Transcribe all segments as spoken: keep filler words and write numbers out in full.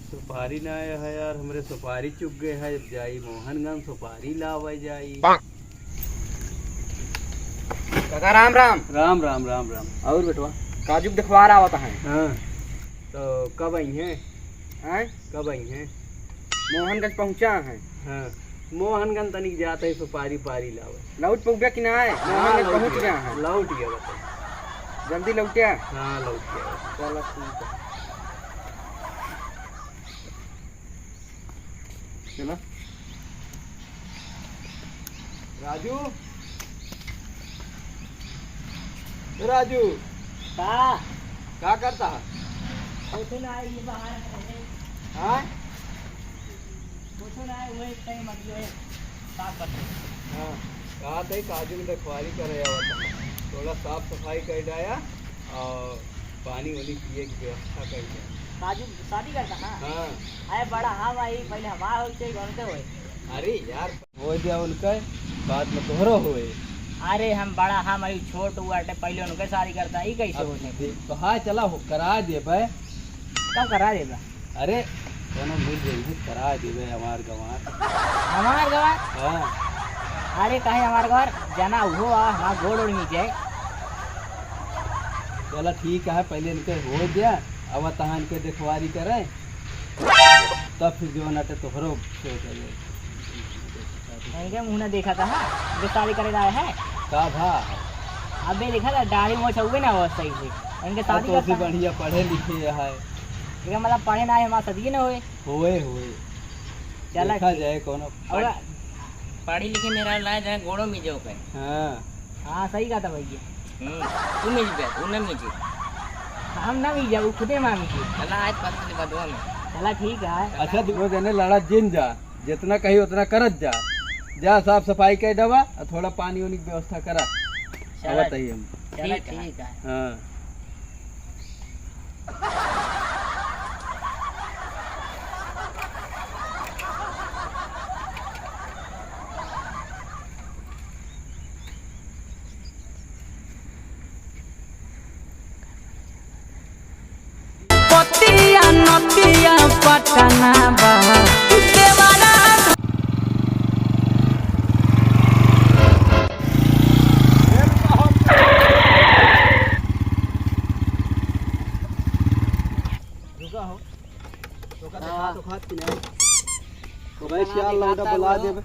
सुपारी ना आया है यार, हमरे सुपारी चुक गए है। अब जाई मोहनगंज सुपारी लावे जाई। काका राम राम। राम राम, राम राम। और बेटवा? काजू के देखवार आवत है। हाँ, तो कब आई हैं? हैं? कब आई हैं? मोहनगंज पहुँचा है। हाँ, मोहनगंज तनिक जात है, सुपारी पारी लावे। लौट पउबे कि ना है? हाँ, मोहनगंज लौट पहुँच गया, गया है। लौट गया बता। जल्दी लौटिया। हाँ, लौट गया। चलो ठीक है। चला। राजू, ए राजू। का? का करता है? कुछ ना, ये बाहर है। हाँ? कुछ ना, वही कहीं मत जो है, साफ करते हैं। हाँ, कहा था काजू की रखवाली करे आवत है। थोड़ा साफ सफाई कर डाया और पानी वानी पिए की व्यवस्था कर दिया। काजू शादी करता ना? हाँ। अरे बड़ा हाँ भाई, पहले हमारा होई चाहिए, उनके होई। अरे यार, हो दिया उनके, बाद में तोहरो होए। अरे हम बड़ा हाँ भाई, छोट हुआ अटे, पहले उनके शादी करता, ई कैसे अब होते? दे-, तो हाँ चला हो, करा देबे। कब करा देबे? अरे कोनो मिल जाई, करा देबे हमार गंवार। हमार गंवार? हाँ। अरे काहे हमार गंवार? जना उहो आ, हमार गोड़ ओड़ नीचे। चला ठीक है, पहले इनके हो दिया, अब तहाँ इनके देखवारी करे, तब फिर जो नटे तोहरो सोच है। इनके मुँह ना देखा था, हाँ? जो शादी करे लाए है। का भा? अबे देखा था, दाढ़ी मोछ हुए ना हो सही से। इनके अब शादी तो करता उसी है। बढ़िया पढ़े लिखे है। इनका मतलब पढ़े ना है, हमारा शादी ना होए। होए, होए। चला देखा ठीक। जाए कोनो। और पढ़ी लिखी मेरा लाए जाए, गोड़ो मिजे ओके। हाँ। हाँ, सही कहा था भैया। हम्म, तू मिल जा, तू ना मिल जा। हम ना मिल जाए, वो खुदे माँ मिल जाए। चला, आज पता नहीं बदवा में। चला, ठीक है। अच्छा, दो जने लड़ा जिन जा, जितना कही उतना करत जा। जा, साफ सफाई कर दवा और थोड़ा पानी वानी की व्यवस्था करा। चला, अब बताइए हम। चला, ठीक है। ठीक है। हाँ। पतिया नतिया पटना बा, देवरा। रुका हो। तो का हाँ। देखा तो खात कि नहीं? तो भाई, तो ना चार देखा लौंडा था बुला वो। देबे।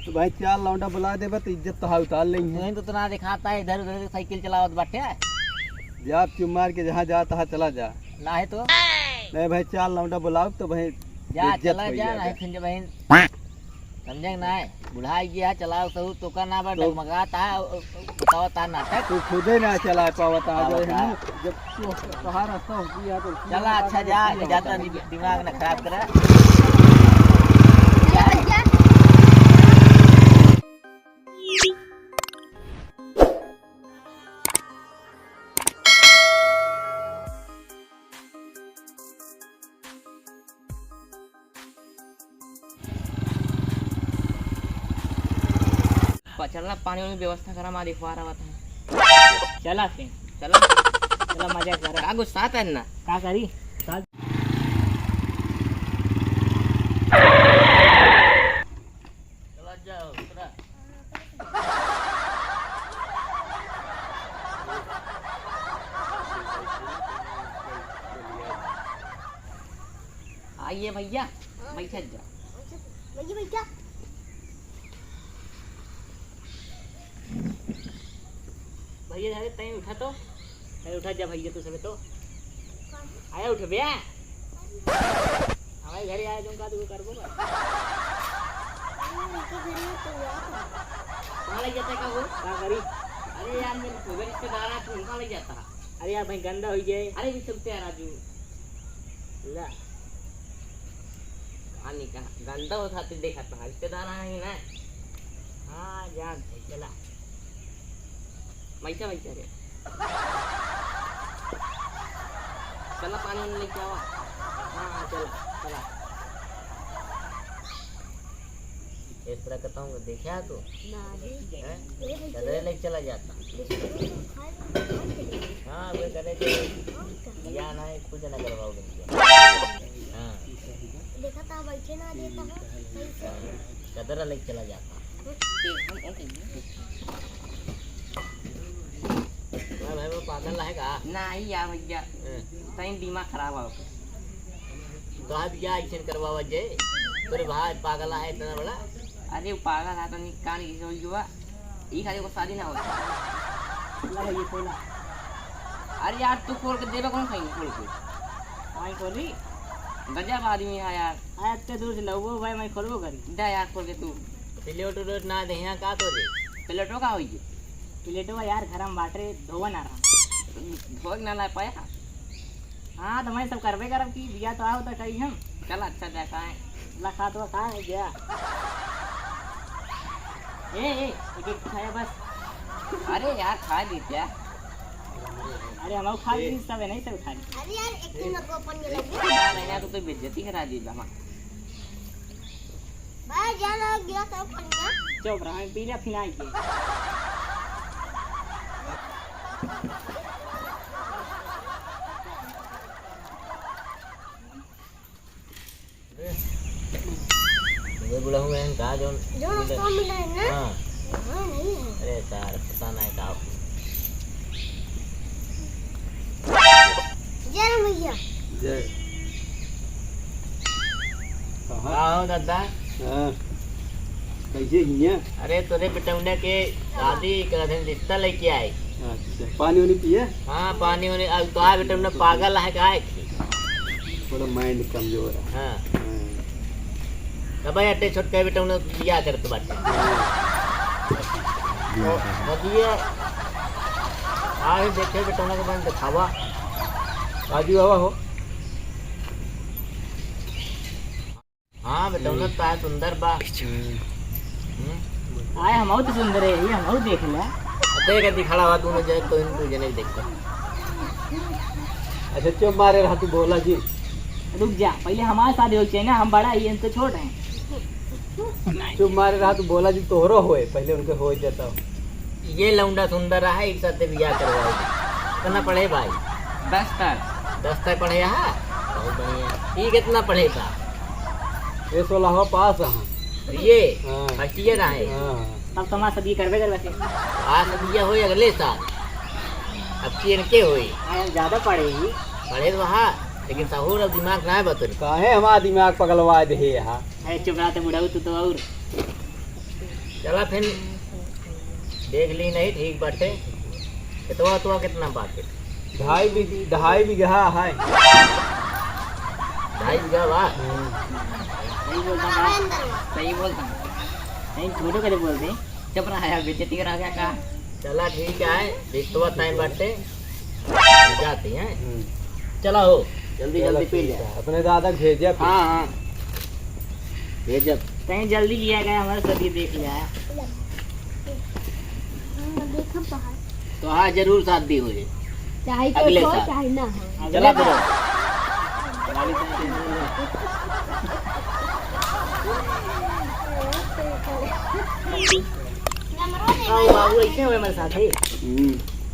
तो भाई, चार लौंडा बुला देबे, तो इज्जत तो उतार लेंगे। तुहीं तो उतना दिखाता है, इधर उधर साइकिल चलावत बाटे। जा, चुप मार के जहाँ जा, तहाँ चला जा। ना है तो? नहीं भाई, चार लौंडा बुलाओ तो भाई, जा, इज्जत चला हो जा, जाएगा। नहीं फिर जब बहन समझे कि नाय? बुढ़ा गया, चलाओ सहू, तोका ना बा, तो डगमगाता, बताओ ता नाटक। तू खुदे ना चला पावत, आ बताओ जो है ता। ना, जब तू तोहार रास्ता हो गया तो चला, अच्छा जा, जाता नहीं, दिमाग ना खराब करा। पा-, चलना पानी वानी व्यवस्था करा, माँ देखवा रहा था। चला फिर। चला। चला मजा करा। का गुस्सा था ना? का करी? चला। चला जाओ, उतरा। आइए भैया, हाँ। बैठ जा। भैया, बैठ जा। भैया, अरे तैं उठा तो। अरे उठा जा भैया, तू सबे तो। आया उठ बे। हमारे घरे आए तुम का तू करबो का? अरे उनके घरे तो हुआ था। कहाँ ले जाता है का वो? का करी? अरे यार, मेरे छोटे रिश्तेदार हैं, तू उनका ले जाता है। अरे यार भाई, गंदा हो जाए। अरे भी चलते हैं राजू। ला। कहानी का गंदा हो खातिर देखा था, रिश्तेदार आए हैं ना। हाँ, जान से चला। मैसा, मैसा रे। चला पानी वानी लेके आवा। हाँ, हाँ, चला, चला। इस तरह कहता हूँ, देखा तू? ना जी। हैं? ये भी चल रहे, लेके चला जाता। बिस्कुट खाए तो खा के ले। हाँ, वे करे थे। और क्या? या ना है, कुछ ना करवाओ तुमसे। हाँ। कदरा लेके चला जाता। हाँ भाई, वो पागल है का? नाही यार भैया, हाँ। तनी दिमाग खराब है। तो आप क्या action करवावा जे? तोरे भाई पागल है इतना बड़ा? अरे वो पागल है, तनी कान की सोई जुआ। ई खाली को शादी ना होता। ला भाई, ये खोला। अरे यार, तू खोल के देबे कौन खाई खोल के? आई खोली। गजब आदमी है यार। आए इतने दूर से लउबो भाई, मैं खोलबो करी। दे यार, खोल के तू। प्लेट उलेट ना दे, यहाँ का तो दे। प्लेटो का होई? प्लेटो यार, घर में बाटे, धोवा ना रहा। धोए ना ला पाया। हाँ, तो मैं सब करबे करब कि बिया तो आओ तो कही हम। चल, अच्छा देखा है। ला खा तो खा है गया। ए, ए, एक एक खाया बस। अरे यार, खा ली क्या? अरे हम खा ली, सब है नहीं, सब खा ली। अरे यार, एक दिन को अपन ये लगे। यार, यहाँ तो तू बेइज्जती करा दी बा। भाई, जा ला, गिरा सब पनिया। चुप रहा, पी ले, फिर आइए। ये बुढ़ऊ में का जौन जौन मिले। उसको मिला है ना? हाँ। हाँ, नहीं है। अरे सार, पता नहीं का। जय राम भैया। जय। कहाँ? का हो दादा? हाँ। कैसे हिया? अरे तोरे बेटौने के शादी कर दिन रिश्ता लेके आए। अच्छा, पानी वानी पिए? हाँ, पानी वानी, अब तो आ बेटौने पागल है का है कि? थोड़ा mind कमजोर है। हाँ। हाँ। तब अटे छोटका बेटौने बियाह करत बाटे। हाँ। तो बतिया, आ ही देखे बेटौने के बन दिखावा। राजू बाबा हो। हाँ, बेटौना तो है, सुंदर बा। हम्म। आए, हमहू तो सुंदर है, ये हमहू देख ले। देख, अति खड़ा हुआ दोनों जने, तो इन दो जने के देखते। अच्छा, चुप मारे रहा तू, भोला जी। रुक जा, पहले हमारे शादी हो चाहिए ना, हम बड़ा ही, हम तो छोट हैं। चुप मारे रहा तू, भोला जी, तोहरो होए, पहले उनके हो जाता। ये लौंडा सुंदर है, एक साथ बियाह करवाओ। कितना पढ़े भाई? दस तक। दस तक पढ़े है? बहुत बढ़िया। ये कितना पढ़े था? ये सोलहवाँ पास है। ये हाँ। First year है। हाँ। तब तो हमारा शादी करबे करबे से। आज शादी होई अगले साल। अब की इनके होई? हाँ, ज्यादा पढ़े ही। पढ़े तो हाँ, लेकिन सहूर और दिमाग ना है बतौर। काहे हमारा दिमाग पगलवा दे है यहाँ? अरे चुप रहा तो बुढ़ऊ, तू तो और। चला फिर देख ली नहीं, ठीक बाटे। खेतवा तो कितना बाटे? ढाई बीघ-, ढाई बीघा है। ढाई बीघा बा? हम्म। सही बोलता बा, सही बोलता। नहीं, झूठो करे बोलते। चुप रहा यार, बेइज्जती करा क्या का? चला ठीक है, देखते हुआ time बाटे, जाते हैं। हम्म। चला हो, जल्दी, चला जल्दी पी ठीक ले। है, अपने दादा के भेजा फिर। हाँ, हाँ, भेजब। कहीं जल्दी लिया गया, हमारे सभी देख लिया है। हाँ, देखब तो है। तो हाँ, जरूर शादी हो जाए। चाहे तो अगले हो, साल। चाहे ना हो। चला फिर। का हो बाबू, ऐसे हुए हमारे साथ ही? हम्म,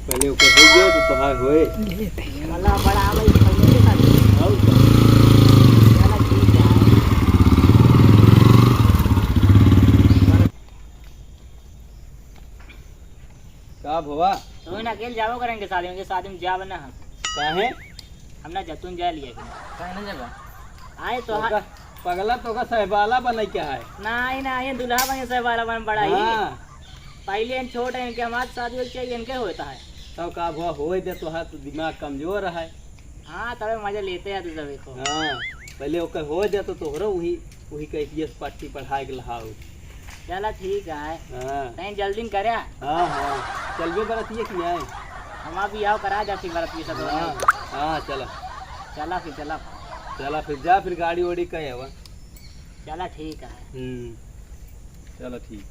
पहले ओकर हो गया तो तोहार होए। मतलब बड़ा आवे, पहले के साथ। और का? चला ठीक है। का भवा? तो ना अकेले जाबो करेंगे शादी में, शादी में जाब ना हम। काहे? हम ना जतुन जा लिए। काहे ना जाबा? आए तो तो हा- का पगला तो का सहबाला बने क्या है? नहीं, नहीं, ये दूल्हा बने सहबाला बन बड़ा ही। हाँ। पहले इन छोट हैं, इनके हमारे शादी हो चाहिए, इनके होता है। तो का भवा होए दे, तो है तो दिमाग कमजोर है। हाँ, तबे मजा लेते हैं तू सभी को। हाँ, पहले ओकर हो जाए तो तोहरो वही, वही कैफियत पट्टी पढ़ाए के लहाऊ। चला ठीक है। हाँ। तैं जल्दी न करे। हाँ, हाँ। चलबे बरतिया कि नहीं? हम अभी आओ करा जाती बरतिया सब। हाँ, हाँ, चला। चला फिर, चला। चला फिर, जा फिर गाड़ी ओड़ी कहे हवा। चला ठीक है। हम्म, चला ठीक।